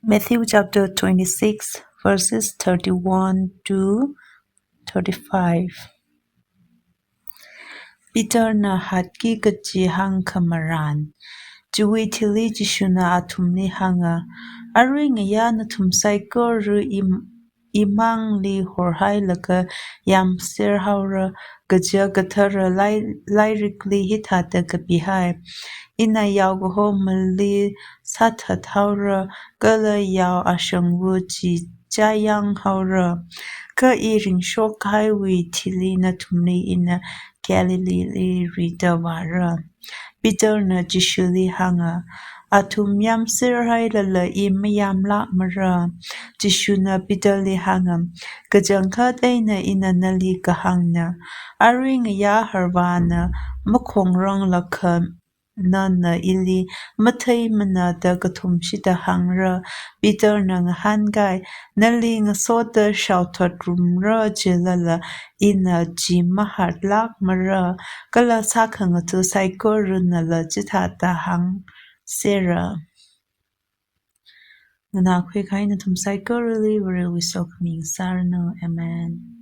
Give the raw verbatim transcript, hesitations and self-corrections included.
Matthew chapter twenty-six, verses thirty-one to thirty-five. Peterna hatki kachi hāngkhamaran. Chiwui thili Jishuna athumli hānga, Arui ngayā nathum saikora im-, imangli horhailaga yāmser haora, kaja kathara lai-, lairikli hithāda kapihai, Ina yaokahomali sāthat haora, kala yao ashangva chi chāyang haora. Kha I ringshok kahaiwui thili nathumli ina Galileeli rida vāra. Peterna Jishuli hānga, Athum yāmser hailala I mayāmlākmara. Jishuna Peterli hānga, Kachangkhat eina ina nali kahāngna, arui ngayā harvāna makhongranglakha nana ili matheimana da kathumshida hāngra. Peterna ngahānkai, Nali ngasoda shaothatrumra jilala ina chi mahatlākmara. Kala sākhangatha saikoranala chithāda hāngsera. Nganākhui kahai nathum saikorali Varewui sokhami ngasāranu. Amen.